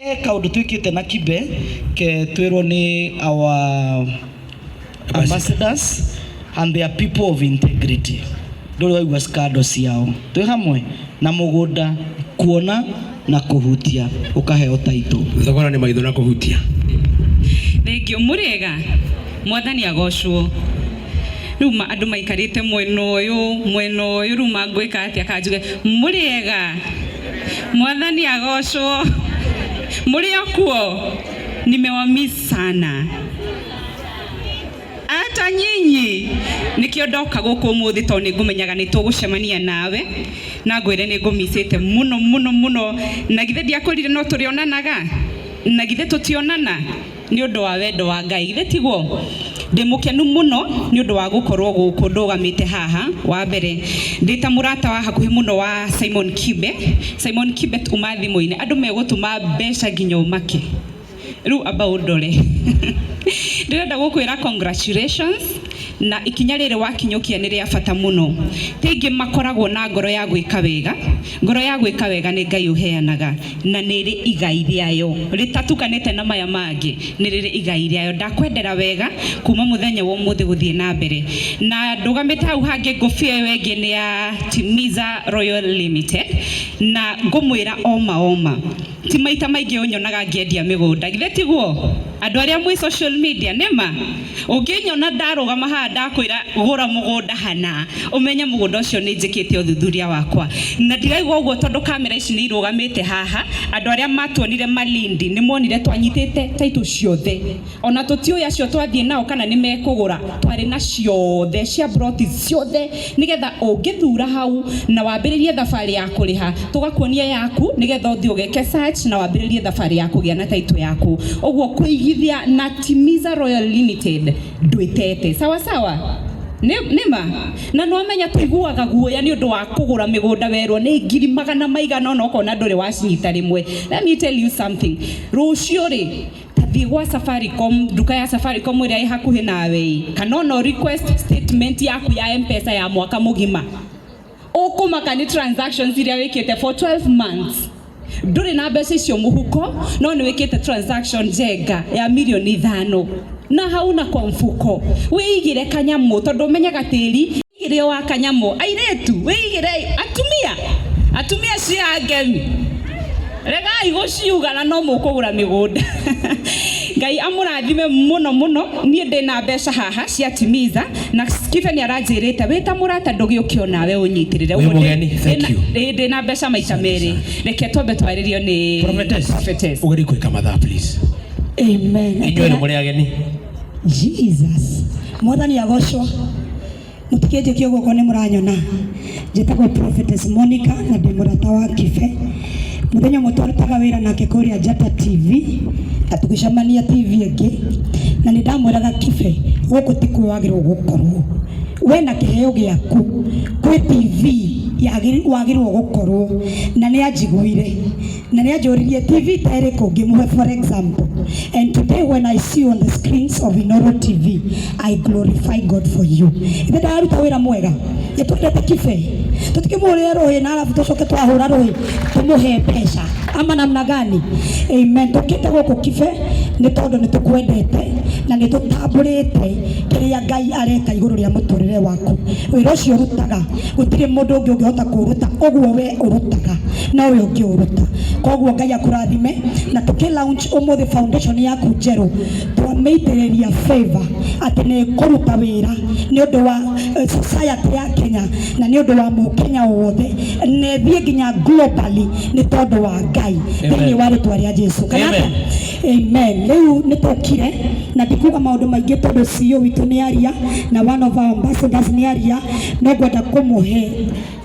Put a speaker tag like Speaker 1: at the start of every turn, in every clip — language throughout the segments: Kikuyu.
Speaker 1: E kaundu twikite na Kibe ke twirwo ni our ambassadors and they are people of integrity. Nduri waigua scandal ciao. Twi hamwe na mugunda kuona na kuhutia ukaheo title.
Speaker 2: Thogora nĩ maitho na kũhutia.
Speaker 3: Thengio mũrĩega, Mwathani agocwo. Rĩu andũ maikarĩte mwena ũyũ, mwena ũyũ, rĩu mangwĩka atĩa kanjuge mũrĩega, Mwathani agocwo, mũrĩ o kuo, nimewamiss sana ata nyinyi. Nikio ndoka gũkũ ũmũthĩ tondũ nĩ ngũmenyaga nĩ tũgũcemania nawe na ngwĩre nĩ ngũmicĩte mũno mũno mũno, na githĩ ndiakwĩrire no tũrĩonanaga, na githĩ tũtionana nĩ ũndũ wa wendo wa Ngai, githĩ tiguo? Ndĩ mũkenu mũno nĩ ũndũ wa gũkorwo gũkũ ndũgamĩte haha. Wa mbere, ndĩ ta mũrata wa hakuhĩ mũno wa Simon Kibe. Simon Kibe uma thimũ-inĩ andũ megũtũma mbeca nginya ũmake. Rĩu amba ũndore, ndĩrenda gũkwĩra congratulations na ikinya rĩrĩ wakinyũkia nĩ rĩa bata mũno. Ti aingĩ makoragwo na ngoro ya gwĩka wega. Ngoro ya gwĩka wega nĩ Ngai ũheanaga na nĩ ĩrĩ igai rĩayo rĩtatukanĩte na maya mangĩ, nĩ rĩrĩ igai rĩayo. Ndakwendera wega kuma mũthenya wa ũmũthĩ gũthiĩ na mbere. Na ndũgamĩte hau hangĩ, ngũbia ĩyo ĩngĩ nĩ ya Timiza Royal Limited, na ngũmwĩra oma oma ti maita maingĩ ũnyonaga ngĩendia mĩgũnda, githĩ tiguo? Andũ arĩa mwĩ social media, nĩma ũngĩnyona ndarũgama haha ndakwĩra gũra mũgũnda hana, ũmenye mũgũnda ũcio nĩ njĩkĩte ũthuthuria wakwa. Na ndiraigua ũguo tondũ kamera ici nĩ irũgamĩte haha. Andũ arĩa matuonire Malindi nĩ monire twanyitĩte title ciothe, ona tũtiũĩ acio twathiĩ nao kana nĩ mekũgũra. Twarĩ na ciothe cia broti ciothe, nĩgetha ũngĩthura hau na wambĩrĩrie thabarĩ ya kũrĩha, tũgakuonia yaku nĩgetha ũthiĩ ũgeke search na wambĩrĩrie thabarĩ ya kũgĩa na title yaku. Ũguo kũigithia na Timiza Royal Limited ndwĩtete sawa sawa. Nĩma na nwamenya tũiguaga guoya nĩ ũndũ wa kũgũra mĩgũnda, werwo nĩ ngiri magana maigana ona ũkona ndũrĩ wacinyita rĩmwe. Let me tell you something, rũciũ rĩ tathiĩ gwa Safaricom, nduka ya Safaricom ĩrĩa ĩ hakuhĩ nawe ĩ, kana ona request statement yaku ya M-Pesa ya mwaka mũgima, ũkũmaka nĩ transactions iria wĩkĩte for 12 months. Ndũrĩ na mbeca icio mũhuko, no nĩ wĩkĩte transaction njenga ya mirioni 5 na hauna kwa mfuko. Wĩigĩre kanyamũ tondũ ũmenyaga tĩri wĩigĩre wa kanyamũ. Airĩtu wĩigĩre, atumia, atumia cia ngemi, regai gũciuga na no mũkũgũra mĩgũnda. Ngai amũrathime mũno mũno. Niĩ ndĩna mbeca haha cia Timiza na Kibe nĩ aranjĩrĩte wĩ ta mũrata ndũgĩũke onawe ũnyitĩrĩre.
Speaker 2: Wĩ mũgeni, thank you.
Speaker 3: Ndĩna mbeca maita merĩ. Reke twambe twarĩrio nĩ
Speaker 2: Prophetess.
Speaker 3: Prophetess.
Speaker 2: Ũgerie gwĩka mathaa, please.
Speaker 4: Amen.
Speaker 2: Inyuĩ nĩ mũrĩ ageni.
Speaker 4: Jesus. Mwathani agocwo. Mũtikĩnjĩkie guoko nĩ mũranyona. Njĩtagwo Prophetess Monica na ndĩ mũrata wa Kibe. Mũthenya ũmwe twarutaga wĩra nake kũrĩa Njata TV na tũgĩcemania TV ĩngĩ, na nĩ ndamwĩraga, "Kibe, gũkũ tikuo wagĩrĩirwo gũkorwo. We na kĩheo gĩaku kwĩ TV wagĩrĩirwo gũkorwo." Na nĩ anjiguire na nĩ anjũririe TV ta ĩrĩkũ ngĩmũhe for example. And today when I see you on the screens of Inoro TV, I glorify God for you. Ithe ndararuta wĩra mwega. Nĩ twendete Kibe, tũtikĩmũhũrĩre rũhĩ na arabu tũcoke twahũra rũhĩ tũmũhe mbeca ama namna gani? Amen. Tũkĩte gũkũ, Kibe, nĩ tondũ nĩ tũkwendete na nĩ tũtambũrĩte kĩrĩa Ngai areka igũrũ rĩa mũtũrĩre waku. Wĩra ũcio ũrutaga, gũtirĩ mũndũ ũngĩ ũngĩhota kũũruta ũguo we ũrutaga, nowe ũngĩũruta. Koguo Ngai akũrathime. Na tũkĩ launch ũmũthĩ foundation yaku njerũ, twamĩitĩrĩria favor atĩ nĩ ĩkũruta wĩra nĩ ũndũ wa society ya Kenya na nĩ ũndũ wa mũkenya wothe, na ĩthiĩ nginya globally nĩ tondũ wa Ngai thĩinĩ wa rĩtwa rĩa Jesu. Kana
Speaker 2: Amen.
Speaker 4: atĩa? Amen. Rĩu nĩ tũkire na ndikuga maũndũ maingĩ tondũ CEO witũ nĩ aria na one of our ambassadors nĩ aria, no ngwenda kũmũhe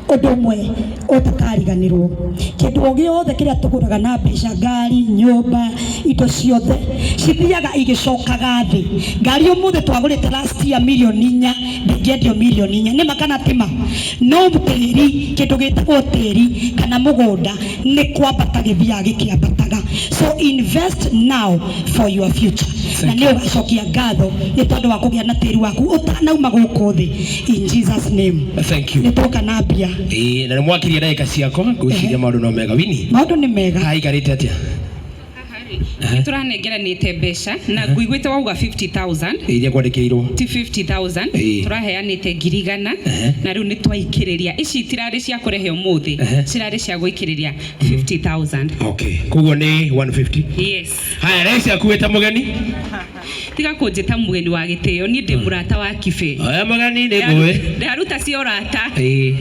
Speaker 4: ũndũ ũmwe ũtakariganĩrwo. Kĩndũ o gĩothe kĩrĩa tũgũraga na mbeca, ngari, nyũmba, indo ciothe cithiaga igĩcokaga thĩ. Ngari ũmũthĩ twagũrĩte last year mirioni 4 ndĩngĩendio mirioni 4. Nĩma kana tima? No tĩri, kĩndũ gĩtagwo tĩri kana mũgũnda, nĩ kwambata gĩthiaga gĩkĩambataga. So invest now for your future na nĩ ũgacokia ngatho nĩ tondũ wa kũgĩa na tĩri waku ũtanauma gũkũ thĩ, in Jesus name.
Speaker 2: Thank you.
Speaker 4: Nĩ twoka na mbia.
Speaker 2: Ĩĩ, na nĩ mwakirie ndagĩka ciakwa, ngwĩciria maũndũ no mega wini.
Speaker 4: Maũndũ nĩ mega.
Speaker 2: Haikarĩte atĩa?
Speaker 3: Nĩ tũranengeranĩte mbeca na nguiguĩte wauga 50,000.
Speaker 2: Iria kwandĩkĩirwo.
Speaker 3: Ti 50,000. Tũraheanĩte 100,000. Na rĩu nĩ twaikĩrĩria, ici itirarĩ cia kũrehe ũmũthĩ, cirarĩ cia gũikĩrĩria 50,000.
Speaker 2: Okay, koguo nĩ 150.
Speaker 3: Yes.
Speaker 2: Haya, rä ciaku wĩ ta mũgeni.
Speaker 3: Tiga kũnjĩta mũgeni wa gĩtĩo, niĩ ndĩ mũrata wa Kibe.
Speaker 2: Aya mũgeni nĩ ngũĩ.
Speaker 3: Ndaruta cia ũrata.
Speaker 2: Ĩĩ,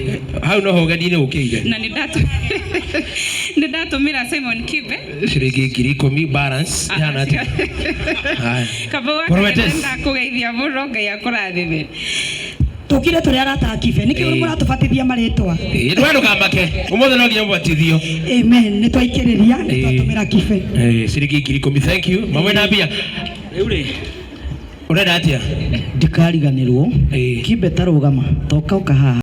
Speaker 2: hau noho ũgeni-inĩ ũkĩire.
Speaker 3: Na nĩ ndatũmĩra Simon Kibe
Speaker 2: ciringi 10,000, balance ihana atĩa? Haya.
Speaker 3: Kaba wa
Speaker 2: Prophetess.
Speaker 3: Ndakũgeithia mũno, Ngai akũrathime.
Speaker 4: Tukire tũrĩ arata a Kibe, nĩkĩo mũratũbatithia marĩtwa.
Speaker 2: Ĩĩ, ndũe ndũkamake, ũmũthĩ no nginya mũbatithio.
Speaker 4: Amen, nĩ twaikĩrĩria, nĩ twatũmĩra Kibe.
Speaker 2: Ĩĩ, ciringi 10,000, thank you mamwe na mbia.
Speaker 1: Rĩu rĩ,
Speaker 2: Ũrenda atĩa?
Speaker 1: Ndikariganĩrwo. Kibe, tarũgama, toka ũka haha.